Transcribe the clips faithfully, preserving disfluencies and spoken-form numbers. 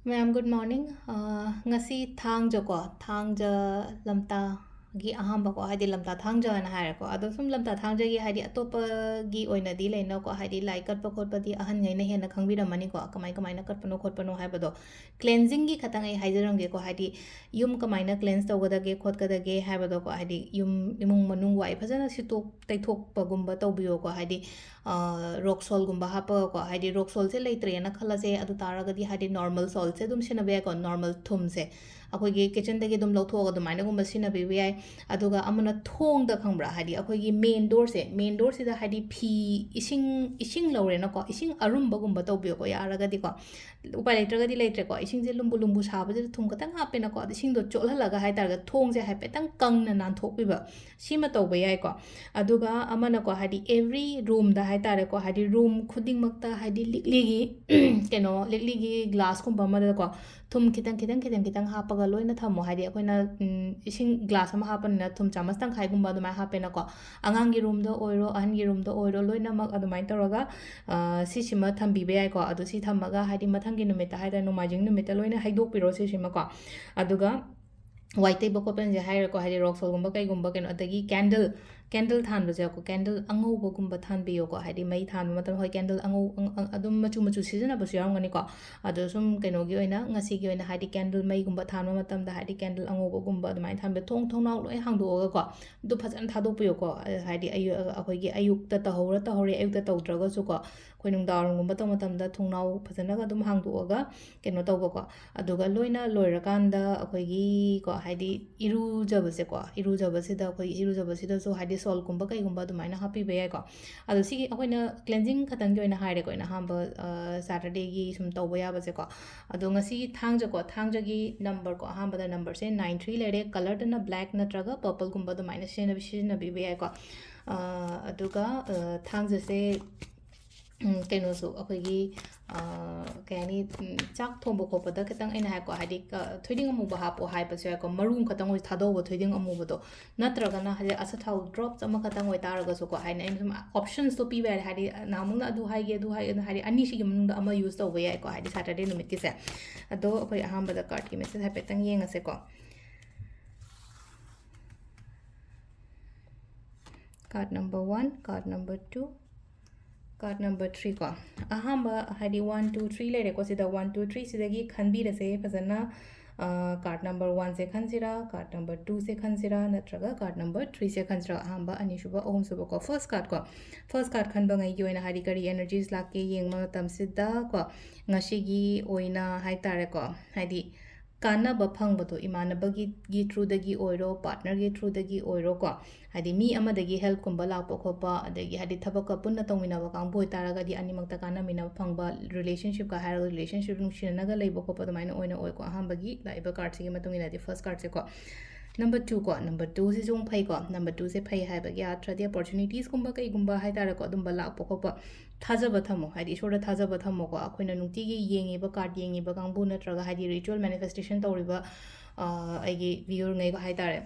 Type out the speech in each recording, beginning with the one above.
ꯃꯌꯥꯝ, good morning꯫ ꯑꯥ, ꯉꯁꯤ ꯊꯥꯡꯖꯀꯣ, ꯊꯥꯡꯖ ꯂꯝꯇꯥꯒꯤ ꯑꯍꯥꯟꯕꯀꯣ, ꯍꯥꯏꯗꯤ ꯂꯝꯇꯥ ꯊꯥꯡꯖ ꯍꯥꯏꯅ ꯍꯥꯏꯔꯦꯀꯣ꯫ ꯑꯗꯣ ꯁꯨꯝ ꯂꯝꯇꯥ ꯊꯥꯡꯖꯒꯤ, ꯍꯥꯏꯗꯤ ꯑꯇꯣꯞꯄꯒꯤ ꯑꯣꯏꯅꯗꯤ ꯂꯩꯅꯀꯣ, ꯍꯥꯏꯗꯤ ꯂꯥꯏ ꯀꯠꯄ ꯈꯣꯠꯄꯗꯤ ꯑꯍꯟꯈꯩꯅ ꯍꯦꯟꯅ ꯈꯪꯕꯤꯔꯝꯃꯅꯤꯀꯣ, ꯀꯃꯥꯏ ꯀꯃꯥꯏꯅ ꯀꯠꯄꯅꯣ ꯈꯣꯠꯄꯅꯣ ꯍꯥꯏꯕꯗꯣ꯫ Cleansingꯒꯤ ꯈꯇꯪ ꯑꯩ ꯍꯥꯏꯖꯔꯝꯒꯦꯀꯣ, ꯍꯥꯏꯗꯤ ꯌꯨꯝ ꯀꯃꯥꯏꯅ cleanse ꯇꯧꯒꯗꯒꯦ ꯈꯣꯠꯀꯗꯒꯦ ꯍꯥꯏꯕꯗꯣꯀꯣ, ꯍꯥꯏꯗꯤ ꯌꯨꯝ, ꯏꯃꯨꯡ ꯃꯅꯨꯡ ꯋꯥꯏ ꯐꯖꯅ ꯁꯤꯠꯇꯣꯛ ꯇꯩꯊꯣꯛꯄꯒꯨꯝꯕ ꯇꯧꯕꯤꯌꯣꯀꯣ, ꯍꯥꯏꯗꯤ rock saltꯒꯨꯝꯕ ꯍꯥꯞꯄꯒꯀꯣ, ꯍꯥꯏꯗꯤ rock saltꯁꯦ ꯂꯩꯇ꯭ꯔꯦꯅ ꯈꯜꯂꯁꯦ, ꯑꯗꯨ ꯇꯥꯔꯒꯗꯤ ꯍꯥꯏꯗꯤ normal saltꯁꯦ ꯑꯗꯨꯝ ꯁꯤꯖꯤꯟꯅꯕ ꯌꯥꯏꯀꯣ, normal ꯊꯨꯝꯁꯦ ꯑꯩꯈꯣꯏꯒꯤ kitchenꯗꯒꯤ ꯑꯗꯨꯝ ꯂꯧꯊꯣꯛꯑꯒ ꯑꯗꯨꯃꯥꯏꯅꯒꯨꯝꯕ ꯁꯤꯖꯤꯟꯅꯕꯤꯕ ꯌꯥꯏ꯫ ꯑꯗꯨꯒ ꯑꯃꯅ ꯊꯣꯡꯗ, ꯈꯪꯕ꯭ꯔꯥ, ꯍꯥꯏꯗꯤ ꯑꯩꯈꯣꯏꯒꯤ main doorꯁꯦ, main doorꯁꯤꯗ ꯍꯥꯏꯗꯤ ꯐꯤ, ꯏꯁꯤꯡ, ꯏꯁꯤꯡ ꯂꯧꯔꯦꯅꯀꯣ, ꯏꯁꯤꯡ ꯑꯔꯨꯝꯕꯒꯨꯝꯕ ꯇꯧꯕꯤꯌꯣꯀꯣ, ꯌꯥꯔꯒꯗꯤꯀꯣ꯫ ꯎꯄꯥꯏ ꯂꯩꯇ꯭ꯔꯒꯗꯤ ꯂꯩꯇ꯭ꯔꯦꯀꯣ, ꯏꯁꯤꯡꯁꯦ ꯂꯨꯝꯕꯨ ꯂꯨꯝꯕꯨ ꯁꯥꯕꯁꯤꯗ ꯊꯨꯝ ꯈꯤꯇꯪ ꯍꯥꯞꯄꯦꯅꯀꯣ, ꯑꯗ ꯏꯁꯤꯡꯗꯣ ꯆꯣꯠꯍꯜꯂꯒ ꯍꯥꯏꯇꯥꯔꯒ ꯊꯣꯡꯁꯦ ꯍꯥꯏꯐꯦꯠꯇꯪ ꯀꯪꯅ ꯅꯥꯟꯊꯣꯛꯄꯤꯕ, ꯁꯤꯃ ꯇꯧꯕ ꯌꯥꯏꯀꯣ꯫ ꯑꯗꯨꯒ ꯑꯃꯅꯀꯣ, ꯍꯥꯏꯗꯤ every roomꯗ ꯍꯥꯏꯇꯥꯔꯦꯀꯣ, ꯍꯥꯏꯗꯤ room ꯈꯨꯗꯤꯡꯃꯛꯇ ꯍꯥꯏꯗꯤ ꯂꯤꯛꯂꯤꯒꯤ ꯀꯩꯅꯣ, ꯂꯤꯛꯂꯤꯒꯤ glassꯀꯨꯝꯕ ꯑꯃꯗꯀꯣ ꯊꯨꯝ ꯈꯤꯇꯪ ꯈꯤꯇꯪ ꯈꯤꯇꯪ ꯈꯤꯇꯪ ꯍꯥꯞꯄꯒ ꯂꯣꯏꯅ ꯊꯝꯃꯣ꯫ ꯍꯥꯏꯗꯤ ꯑꯩꯈꯣꯏꯅ, ꯎꯝ, ꯏꯁꯤꯡ glass ꯑꯃ ꯍꯥꯞꯄꯅꯤꯅ ꯊꯨꯝ ꯆꯥꯃꯁ ꯇꯪꯈꯥꯏꯒꯨꯝꯕ ꯑꯗꯨꯃꯥꯏꯅ ꯍꯥꯞꯄꯦꯅꯀꯣ꯫ ꯑꯉꯥꯡꯒꯤ roomꯗ ꯑꯣꯏꯔꯣ, ꯑꯍꯟꯒꯤ roomꯗ ꯑꯣꯏꯔꯣ, ꯂꯣꯏꯅꯃꯛ ꯑꯗꯨꯃꯥꯏꯅ ꯇꯧꯔꯒ, ꯑ, ꯁꯤꯁꯤꯃ ꯊꯝꯕꯤꯕ ꯌꯥꯏꯀꯣ꯫ ꯑꯗꯣ ꯁꯤ ꯊꯝꯃꯒ ꯍꯥꯏꯗꯤ ꯃꯊꯪꯒꯤ ꯅꯨꯃꯤꯠꯇ ꯍꯥꯏꯇꯥꯔꯦ, ꯅꯣꯡꯃꯥꯏꯖꯤꯡ ꯅꯨꯃꯤꯠꯇ ꯂꯣꯏꯅ ꯍꯩꯗꯣꯛꯄꯤꯔꯣ ꯁꯤꯁꯤꯃꯀꯣ꯫ ꯑꯗꯨꯒ ꯋꯥꯏ ꯇꯩꯕ ꯈꯣꯠꯄꯁꯦ ꯍꯥꯏꯔꯦꯀꯣ, ꯍꯥꯏꯗꯤ rock saltꯒꯨꯝꯕ ꯀꯩꯒꯨꯝꯕ ꯀꯩꯅꯣ, ꯑꯗꯒꯤ candle, candle ꯊꯥꯟꯕꯁꯦꯀꯣ, candle ꯑꯉꯧꯕꯒꯨꯝꯕ ꯊꯥꯟꯕꯤꯌꯣꯀꯣ, ꯍꯥꯏꯗꯤ ꯃꯩ ꯊꯥꯟꯕ ꯃꯇꯝꯗ, ꯍꯣꯏ, candle ꯑꯉꯧ-, ꯑꯪ-, ꯑꯪ-, ꯑꯗꯨꯝ ꯃꯆꯨ ꯃꯆꯨ ꯁꯤꯖꯤꯟꯅꯕꯁꯨ ꯌꯥꯎꯔꯝꯒꯅꯤꯀꯣ꯫ ꯑꯗꯣ ꯁꯨꯝ ꯀꯩꯅꯣꯒꯤ ꯑꯣꯏꯅ, ꯉꯁꯤꯒꯤ ꯑꯣꯏꯅ ꯍꯥꯏꯗꯤ candle ꯃꯩꯒꯨꯝꯕ ꯊꯥꯟꯕ ꯃꯇꯝꯗ ꯍꯥꯏꯗꯤ candle ꯑꯉꯧꯕꯒꯨꯝꯕ ꯑꯗꯨꯃꯥꯏꯅ ꯊꯥꯟꯕ, ꯊꯣꯡ ꯊꯣꯡꯅꯥꯎ ꯂꯣꯏ ꯍꯥꯡꯗꯣꯛꯑꯒꯀꯣ, ꯑꯗꯨ ꯐꯖꯅ ꯊꯥꯗꯣꯛꯄꯤꯌꯣꯀꯣ꯫ ꯑ, ꯍꯥꯏꯗꯤ ꯑꯌꯨ-, ꯑ, ꯑꯩꯈꯣꯏꯒꯤ ꯑꯌꯨꯛꯇ ꯇꯧꯍꯧꯔ ꯇꯧꯍꯧꯔꯦ, ꯑꯌꯨꯛꯇ ꯇꯧꯗ꯭ꯔꯒꯁꯨꯀꯣ, ꯑꯩꯈꯣꯏ ꯅꯨꯡꯗꯥꯡꯋꯥꯏꯔꯝꯒꯨꯝꯕ ꯇꯧꯕ ꯃꯇꯝꯗ ꯊꯣꯡꯅꯥꯎ ꯐꯖꯅꯒ ꯑꯗꯨꯝ ꯍꯥꯡꯗꯣꯛꯑꯒ ꯀꯩꯅꯣ ꯇꯧꯕꯀꯣ꯫ ꯑꯗꯨꯒ ꯂꯣꯏꯅ ꯂꯣꯏꯔꯀꯥꯟꯗ ꯑꯩꯈꯣꯏꯒꯤꯀꯣ, ꯍꯥꯏꯗꯤ ꯏꯔꯨꯖꯕꯁꯦꯀꯣ, ꯏꯔꯨꯖꯕꯁꯤꯗ ꯑꯩꯈꯣꯏ ꯏꯔꯨꯖꯕꯁꯤꯗꯁꯨ ꯍꯥꯏꯗꯤ saltꯀꯨꯝꯕ ꯀꯩꯒꯨꯝꯕ ꯑꯗꯨꯃꯥꯏꯅ ꯍꯥꯞꯄꯤꯕ ꯌꯥꯏꯀꯣ꯫ ꯑꯗꯣ ꯁꯤꯒꯤ ꯑꯩꯈꯣꯏꯅ cleansing ꯈꯛꯇꯪꯒꯤ ꯑꯣꯏꯅ ꯍꯥꯏꯔꯦꯀꯣ, ꯑꯩꯅ ꯑꯍꯥꯟꯕ, ꯑ, Saturdayꯒꯤ ꯁꯨꯝ ꯇꯧꯕ ꯌꯥꯕꯁꯦꯀꯣ꯫ ꯑꯗꯣ ꯉꯁꯤꯒꯤ ꯊꯥꯡꯖꯀꯣ, ꯊꯥꯡꯖꯒꯤ numberꯀꯣ, ꯑꯍꯥꯟꯕꯗ numberꯁꯦ nine three ꯂꯩꯔꯦ, colourꯗꯅ black ꯅꯠꯇ꯭ꯔꯒ purpleꯒꯨꯝꯕ ꯑꯗꯨꯃꯥꯏꯅ ꯁꯤꯖꯤꯟꯅꯕ-, ꯁꯤꯖꯤꯟꯅꯕꯤꯕ ꯌꯥꯏꯀꯣ꯫ ꯑ, ꯑꯗꯨꯒ, ꯑ, ꯊꯥꯡꯖꯁꯦ ꯎꯝ, ꯀꯩꯅꯣꯁꯨ ꯑꯩꯈꯣꯏꯒꯤ, ꯑ, ꯀꯩ ꯍꯥꯏꯅꯤ, ꯎꯝ, ꯆꯥꯛ ꯊꯣꯡꯕ ꯈꯣꯠꯄꯗ ꯈꯤꯇꯪ ꯑꯩꯅ ꯍꯥꯏꯀꯣ, ꯍꯥꯏꯗꯤ, ꯑ, ꯊꯣꯏꯗꯤꯡ ꯑꯃꯨꯕ ꯍꯥꯞꯄꯣ ꯍꯥꯏꯕꯁꯨ ꯌꯥꯏꯀꯣ, ꯃꯔꯨꯝ ꯈꯛꯇꯪ ꯑꯣꯏ ꯊꯥꯗꯧꯕ ꯊꯣꯏꯗꯤꯡ ꯑꯃꯨꯕꯗꯣ, ꯅꯠꯇ꯭ꯔꯒꯅ ꯍꯥꯏꯗꯤ ꯑꯆꯥꯊꯥꯎ drops ꯑꯃꯈꯛꯇꯪ ꯑꯣꯏꯇꯥꯔꯒꯁꯨꯀꯣ, ꯍꯥꯏꯅ ꯑꯩꯅ ꯁꯨꯝ optionsꯇꯣ ꯄꯤꯕ ꯌꯥꯔꯦ, ꯍꯥꯏꯗꯤ ꯅꯍꯥꯟꯃꯨꯛꯅ ꯑꯗꯨ ꯍꯥꯏꯒꯦ, ꯑꯗꯨ ꯍꯥꯏꯒꯦ, ꯑꯗꯨ ꯍꯥꯏꯗꯤ ꯑꯅꯤꯁꯤꯒꯤ ꯃꯅꯨꯡꯗ ꯑꯃ use ꯇꯧꯕ ꯌꯥꯏꯀꯣ, ꯍꯥꯏꯗꯤ Saturday ꯅꯨꯃꯤꯠꯀꯤꯁꯦ꯫ ꯑꯗꯣ ꯑꯩꯈꯣꯏ ꯑꯍꯥꯟꯕꯗ cardꯀꯤ message ꯍꯥꯏꯐꯦꯠꯇꯪ ꯌꯦꯡꯉꯁꯦꯀꯣ꯫ Card number one, card number two, card number three ꯀꯣ꯫ ꯑꯍꯥꯟꯕ ꯍꯥꯏꯗꯤ one, two, three ꯂꯩꯔꯦꯀꯣ, ꯁꯤꯗ one, two, three ꯁꯤꯗꯒꯤ ꯈꯟꯕꯤꯔꯁꯦ ꯐꯖꯅ꯫ ꯑ, card number oneꯁꯦ ꯈꯟꯁꯤꯔꯥ, card number twoꯁꯦ ꯈꯟꯁꯤꯔꯥ, ꯅꯠꯇ꯭ꯔꯒ card number threeꯁꯦ ꯈꯟꯁꯤꯔꯥ? ꯑꯍꯥꯟꯕ, ꯑꯅꯤꯁꯨꯕ, ꯑꯍꯨꯝꯁꯨꯕ ꯀꯣ꯫ First card ꯀꯣ, first card ꯈꯟꯕꯉꯩꯒꯤ ꯑꯣꯏꯅ ꯍꯥꯏꯗꯤ ꯀꯔꯤ energies ꯂꯥꯛꯀꯦ ꯌꯦꯡꯕ ꯃꯇꯝꯁꯤꯗ ꯀꯣ, ꯉꯁꯤꯒꯤ ꯑꯣꯏꯅ ꯍꯥꯏ ꯇꯥꯔꯦꯀꯣ, ꯍꯥꯏꯗꯤ ꯀꯥꯟꯅꯕ ꯐꯪꯕꯗꯣ, ꯏꯃꯥꯟꯅꯕꯒꯤ, ꯒꯤ throughꯗꯒꯤ ꯑꯣꯏꯔꯣ, partnerꯒꯤ throughꯗꯒꯤ ꯑꯣꯏꯔꯣꯀꯣ, ꯍꯥꯏꯗꯤ ꯃꯤ ꯑꯃꯗꯒꯤ helpꯀꯨꯝꯕ ꯂꯥꯛꯄ ꯈꯣꯠꯄ, ꯑꯗꯒꯤ ꯍꯥꯏꯗꯤ ꯊꯕꯛꯀ ꯄꯨꯟꯅ ꯇꯧꯃꯤꯟꯅꯕ ꯀꯥꯡꯕꯨ ꯑꯣꯏꯇꯥꯔꯒꯗꯤ ꯑꯅꯤꯃꯛꯇ ꯀꯥꯟꯅꯃꯤꯟꯅꯕ ꯐꯪꯕ, relationshipꯀ ꯍꯥꯏꯔꯒ relationship ꯅꯨꯡꯁꯤꯅꯅꯒ ꯂꯩꯕ ꯈꯣꯠꯄ ꯑꯗꯨꯃꯥꯏꯅ ꯑꯣꯏꯅ ꯑꯣꯏꯀꯣ, ꯑꯍꯥꯟꯕꯒꯤ ꯂꯥꯛꯏꯕ cardꯁꯤꯒꯤ ꯃꯇꯨꯡ ꯏꯟꯅꯗꯤ first cardꯁꯦꯀꯣ꯫ Number two ꯀꯣ, number twoꯁꯤꯁꯨ ꯑꯃꯨꯛ ꯐꯩꯀꯣ꯫ Number twoꯁꯦ ꯐꯩ ꯍꯥꯏꯕꯒꯤ ꯑꯥꯔꯊꯗꯤ opportunitiesꯀꯨꯝꯕ ꯀꯩꯒꯨꯝꯕ ꯍꯥꯏ ꯇꯥꯔꯦꯀꯣ, ꯑꯗꯨꯝꯕ ꯂꯥꯛꯄ ꯈꯣꯠꯄ, ꯊꯥꯖꯕ ꯊꯝꯃꯣ, ꯍꯥꯏꯗꯤ ꯏꯁꯣꯔꯗ ꯊꯥꯖꯕ ꯊꯝꯃꯣꯀꯣ꯫ ꯑꯩꯈꯣꯏꯅ ꯅꯨꯡꯇꯤꯒꯤ ꯌꯦꯡꯉꯤꯕ, card ꯌꯦꯡꯉꯤꯕ ꯀꯥꯡꯕꯨ ꯅꯠꯇ꯭ꯔꯒ ꯍꯥꯏꯗꯤ ritual manifestation ꯇꯧꯔꯤꯕ, ꯑ, ꯑꯩꯒꯤ viewerꯉꯩꯒ ꯍꯥꯏ ꯇꯥꯔꯦ,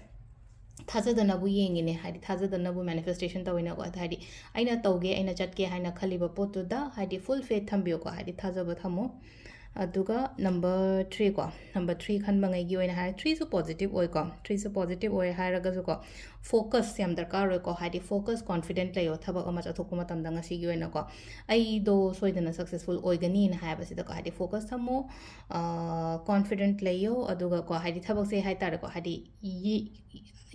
ꯊꯥꯖꯗꯅꯕꯨ ꯌꯦꯡꯉꯤꯅꯦ, ꯍꯥꯏꯗꯤ ꯊꯥꯖꯗꯅꯕꯨ manifestation ꯇꯧꯋꯤꯅꯀꯣ꯫ ꯑꯗ ꯍꯥꯏꯗꯤ ꯑꯩꯅ ꯇꯧꯒꯦ, ꯑꯩꯅ ꯆꯠꯀꯦ ꯍꯥꯏꯅ ꯈꯜꯂꯤꯕ ꯄꯣꯠꯇꯨꯗ ꯍꯥꯏꯗꯤ full faith ꯊꯝꯕꯤꯌꯨꯀꯣ, ꯍꯥꯏꯗꯤ ꯊꯥꯖꯕ ꯊꯝꯃꯣ꯫ ꯑꯗꯨꯒ number three ꯀꯣ, number three ꯈꯟꯕꯉꯩꯒꯤ ꯑꯣꯏꯅ ꯍꯥꯏꯔꯦ, threeꯁꯨ positive ꯑꯣꯏꯀꯣ, threeꯁꯨ positive ꯑꯣꯏ ꯍꯥꯏꯔꯒꯁꯨꯀꯣ, focus ꯌꯥꯝ ꯗꯔꯀꯥꯔ ꯑꯣꯏꯀꯣ, ꯍꯥꯏꯗꯤ focus, confident ꯂꯩꯌꯣ ꯊꯕꯛ ꯑꯃ ꯆꯠꯊꯣꯛꯄ ꯃꯇꯝꯗ꯫ ꯉꯁꯤꯒꯤ ꯑꯣꯏꯅꯀꯣ, ꯑꯩꯗꯣ ꯁꯣꯏꯗꯅ successful ꯑꯣꯏꯒꯅꯤꯅ ꯍꯥꯏꯕꯁꯤꯗꯀꯣ, ꯍꯥꯏꯗꯤ focus ꯊꯝꯃꯣ, ꯑ, confident ꯂꯩꯌꯣ, ꯑꯗꯨꯒꯀꯣ, ꯍꯥꯏꯗꯤ ꯊꯕꯛꯁꯦ ꯍꯥꯏ ꯇꯥꯔꯦꯀꯣ, ꯍꯥꯏꯗꯤ ꯌꯤ-,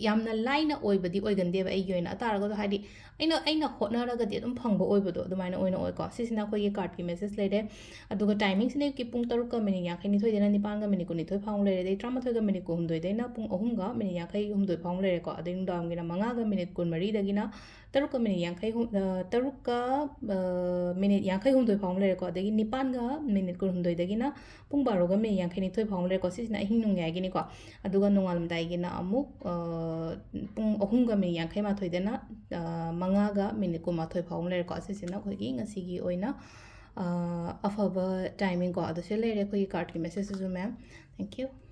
ꯌꯥꯝꯅ ꯂꯥꯏꯅ ꯑꯣꯏꯕꯗꯤ ꯑꯣꯏꯒꯟꯗꯦꯕ ꯑꯩꯒꯤ ꯑꯣꯏꯅ, ꯑꯗꯨ ꯇꯥꯔꯒꯁꯨ ꯍꯥꯏꯗꯤ ꯑꯩꯅ, ꯑꯩꯅ ꯍꯣꯠꯅꯔꯒꯗꯤ ꯑꯗꯨꯝ ꯐꯪꯕ ꯑꯣꯏꯕꯗꯣ ꯑꯗꯨꯃꯥꯏꯅ ꯑꯣꯏꯅ ꯑꯣꯏꯀꯣ꯫ ꯁꯤꯁꯤꯅ ꯑꯩꯈꯣꯏꯒꯤ cardꯀꯤ message ꯂꯩꯔꯦ꯫ ꯑꯗꯨꯒ timingꯁꯤꯅ ꯑꯌꯨꯛꯀꯤ ꯄꯨꯡ ꯇꯔꯨꯛꯀ minute ꯌꯥꯡꯈꯩꯅꯤꯊꯣꯏꯗꯩꯅ ꯅꯤꯄꯥꯟꯒ minute ꯀꯨꯟꯅꯤꯊꯣꯏ ꯐꯥꯎ ꯂꯩꯔꯦ, ꯑꯗꯩ ꯇꯔꯥꯃꯥꯊꯣꯏꯒ minute ꯀꯨꯟꯍꯨꯝꯗꯣꯏꯗꯩꯅ ꯄꯨꯡ ꯑꯍꯨꯝꯒ minute ꯌꯥꯡꯈꯩ ꯍꯨꯝꯗꯣꯏ ꯐꯥꯎ ꯂꯩꯔꯦꯀꯣ꯫ ꯑꯗꯩ ꯅꯨꯡꯗꯥꯡꯋꯥꯏꯔꯝꯒꯤꯅ ꯃꯉꯥꯒ minute ꯀꯨꯟꯃꯔꯤꯗꯒꯤꯅ ꯇꯔꯨꯛꯀ minute ꯌꯥꯡꯈꯩ ꯍꯨꯝ-, ꯑ, ꯇꯔꯨꯛꯀ, ꯑ, minute ꯌꯥꯡꯈꯩ ꯍꯨꯝꯗꯣꯏ ꯐꯥꯎ ꯂꯩꯔꯦꯀꯣ꯫ ꯑꯗꯒꯤ ꯅꯤꯄꯥꯟꯒ minute ꯀꯨꯟꯍꯨꯝꯗꯣꯏꯗꯒꯤꯅ ꯄꯨꯡ ꯕꯥꯔꯣꯒ minute ꯌꯥꯡꯈꯩꯅꯤꯊꯣꯏ ꯐꯥꯎ ꯂꯩꯔꯦꯀꯣ꯫ ꯁꯤꯁꯤꯅ ꯑꯍꯤꯡ ꯅꯣꯡꯌꯥꯏꯒꯤꯅꯤꯀꯣ꯫ ꯑꯗꯨꯒ ꯅꯣꯡꯉꯥꯜꯂꯝꯗꯥꯏꯒꯤꯅ ꯑꯃꯨꯛ, ꯑ, ꯄꯨꯡ ꯑꯍꯨꯝꯒ ꯃꯤꯅꯤꯠ ꯌꯥꯡꯈꯩ ꯃꯥꯊꯣꯏꯗꯅ ꯃꯉꯥꯒ ꯃꯤꯅꯤꯠ ꯀꯨꯟꯃꯥꯊꯣꯏ ꯐꯥꯎꯕ ꯂꯩꯔꯦꯀꯣ꯫ ꯑꯁꯤꯁꯤꯅ ꯑꯩꯈꯣꯏꯒꯤ ꯉꯁꯤꯒꯤ ꯑꯣꯏꯅ ꯑꯐꯕ ꯇꯥꯏꯃꯤꯡꯀꯣ꯫ ꯑꯗꯨꯁꯨ ꯂꯩꯔꯦ ꯑꯩꯈꯣꯏꯒꯤ ꯀꯥꯔꯠꯀꯤ ꯃꯦꯁꯦꯖꯁꯤꯁꯨ, ꯃꯦꯝ꯫ Thank you꯫